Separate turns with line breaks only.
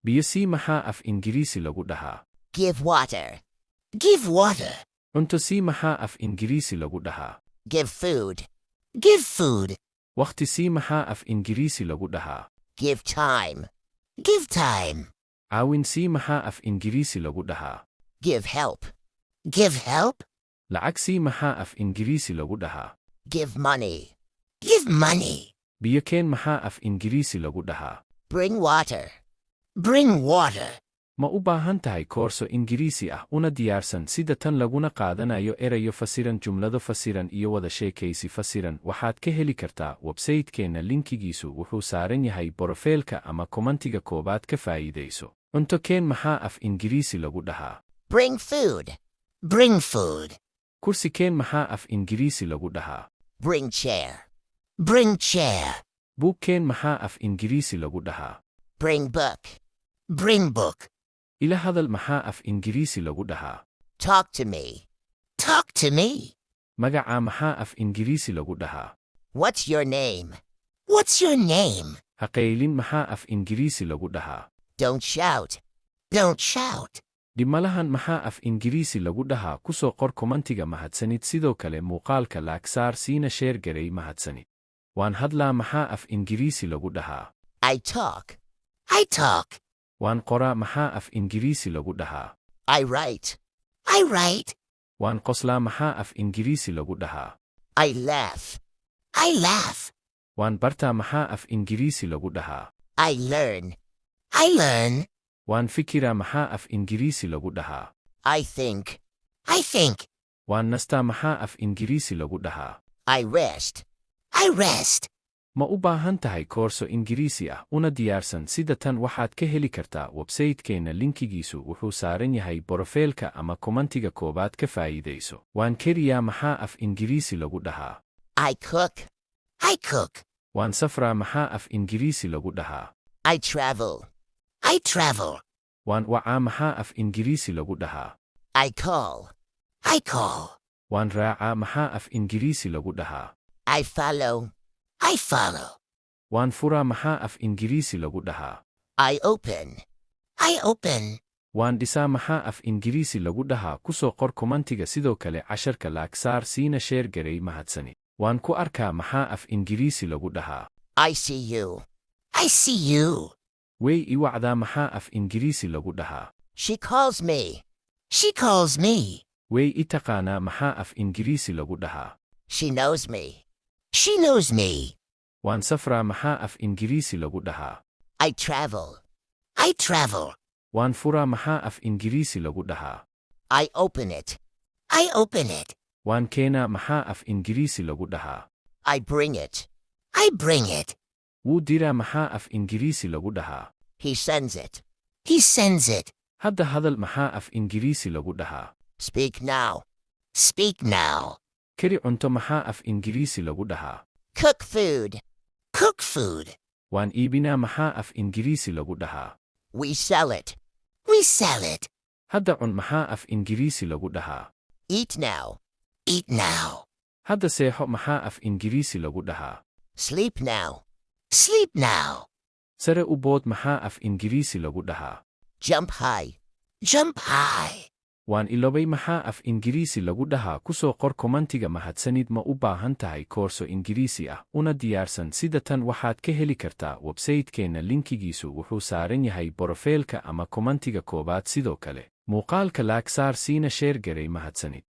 Biyo sii maxaa af Ingiriisi lagu dhahaa?
Give water. Give water.
Cunto sii maxaa af Ingiriisi lagu dhahaa?
Give food. Give food.
Wakhti sii maxaa af Ingiriisi lagu dhahaa?
Give time. Give time.
Caawin sii maxaa af Ingiriisi lagu dhahaa?
Give help. Give help.
Lacag sii maxaa af Ingiriisi lagu dhahaa?
Give money. Give money.
Biyo keen maxaa af Ingiriisi lagu dhahaa?
Bring water. Bring water.
Ma u baahan tahay koorso Ingiriisi ah una diyaarsan sida tan, laguna qaadanayo erayo fasiran, jumlado fasiran iyo wada sheekaysi fasiran? Waxaad ka heli kartaa website-keenna. Linkigiisu wuxuu saaran yahay profile-ka ama comment-iga koowaad. Ka faa'iidayso. Cunto keen maxaa af Ingiriisi lagu dhahaa?
Bring food. Bring food.
Kursi keen maxaa af Ingiriisi lagu dhahaa?
Bring chair. Bring chair.
Buug keen maxaa af Ingiriisi lagu dhahaa?
Bring book. Bring book.
Ila hadal maxaa af Ingiriisi lagu dhahaa?
Talk to me. Talk to me.
Magacaa maxaa af Ingiriisi lagu dhahaa?
What's your name? What's your name?
Ha qaylin maxaa af Ingiriisi lagu dhahaa?
Don't shout. Don't shout.
Dhib malahan maxaa af Ingiriisi lagu dhahaa? Ku soo qor comment-iga. Mahadsanid. Sidoo kale muuqaalka like saar, siina share garee. Mahadsanid. Waan hadlaa maxaa af Ingiriisi lagu dhahaa?
I talk. I talk.
Waan qoraa maxaa af Ingiriisi lagu dhahaa?
I write. I write.
Waan qoslaa maxaa af Ingiriisi lagu dhahaa?
I laugh. I laugh.
Waan bartaa maxaa af Ingiriisi lagu dhahaa?
I learn. I learn.
Waan fikiraa maxaa af Ingiriisi lagu dhahaa?
I think. I think.
Waan nastaa maxaa af Ingiriisi lagu dhahaa?
I rest. I rest.
Ma u baahan tahay koorso Ingiriisi ah una diyaarsan sida tan? Waxaad ka heli kartaa website-keenna. Linkigiisu wuxuu saaran yahay profile-ka ama comment-iga koowaad. Ka faa'iidayso. Waan kariyaa maxaa af Ingiriisi lagu dhahaa?
I cook. I cook.
Waan safraa maxaa af Ingiriisi lagu dhahaa?
I travel. I travel.
Waan wacaa maxaa af Ingiriisi lagu dhahaa?
I call. I call.
Waan raacaa maxaa af Ingiriisi lagu dhahaa?
I follow. I follow.
Waan furaa maxaa af Ingiriisi lagu dhahaa?
I open. I open.
Waan dhisaa maxaa af Ingiriisi lagu dhahaa? Ku soo qor comment-iga. Sidoo kale casharka like saar, siina share garee. Mahadsanid. Waan ku arkaa maxaa af Ingiriisi lagu dhahaa?
I see you. I see you.
Way i wacdaa maxaa af Ingiriisi lagu dhahaa?
She calls me. She calls me.
Way i taqaanaa maxaa af Ingiriisi lagu dhahaa?
She knows me. She knows me.
Waan safraa maxaa af Ingiriisi lagu dhahaa?
I travel. I travel.
Waan furaa maxaa af Ingiriisi lagu dhahaa?
I open it. I open it.
Waan keenaa maxaa af Ingiriisi lagu dhahaa?
I bring it. I bring it.
Wuu diraa maxaa af Ingiriisi lagu dhahaa?
He sends it. He sends it.
Hadda hadal maxaa af Ingiriisi lagu dhahaa?
Speak now. Speak now.
Kari cunto maxaa af Ingiriisi lagu dhahaa?
Cook food. Cook food.
Waan iibinaa maxaa af Ingiriisi lagu dhahaa?
We sell it. We sell it.
Hadda cun maxaa af Ingiriisi lagu dhahaa?
Eat now. Eat now.
Hadda seexo maxaa af Ingiriisi lagu dhahaa?
Sleep now. Sleep now.
Sare u bood maxaa af Ingiriisi lagu dhahaa?
Jump high. Jump high.
Waan ilobay maxaa af Ingiriisi lagu dhahaa? Ku soo qor comment-iga. Mahadsanid. Ma u baahan tahay koorso Ingiriisi ah una diyaarsan sida tan? Waxaad ka heli kartaa website-keenna. Linkigiisu wuxuu saaran yahay profile-ka ama comment-iga koowaad. Sidoo kale muuqaalka like saar, siina share garee. Mahadsanid.